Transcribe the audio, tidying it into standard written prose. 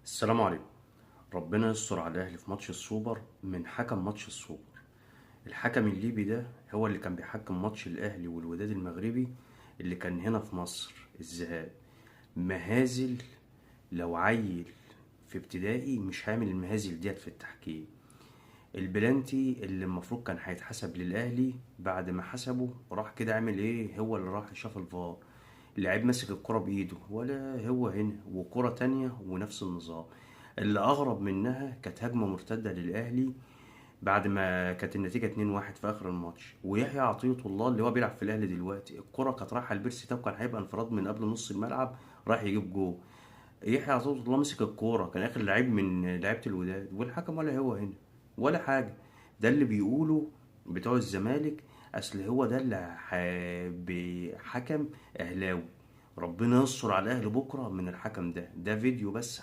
السلام عليكم. ربنا يستر على الاهلي في ماتش السوبر من حكم ماتش السوبر. الحكم الليبي ده هو اللي كان بيحكم ماتش الاهلي والوداد المغربي اللي كان هنا في مصر الذهاب. مهازل. لو عيل في ابتدائي مش هيعمل المهازل ديت في التحكيم. البلانتي اللي المفروض كان هيتحسب للاهلي بعد ما حسبه راح كده عمل ايه؟ هو اللي راح شاف الفار. اللاعب ماسك الكرة بايده ولا هو هنا، وكرة تانية ونفس النظام. اللي اغرب منها كانت هجمة مرتدة للاهلي بعد ما كانت النتيجة 2-1 في اخر الماتش، ويحيى عطية الله اللي هو بيلعب في الاهلي دلوقتي الكرة كانت رايحة لبيرسي تاو، كان هيبقى انفراد من قبل نص الملعب راح يجيب جول. يحيى عطية الله مسك الكورة كان اخر لعيب من لعيبة الوداد، والحكم ولا هو هنا ولا حاجة. ده اللي بيقولوا بتوع الزمالك، اصل هو ده اللي بحكم اهلاوي. ربنا يستر على الاهلي بكره من الحكم ده. ده فيديو بس.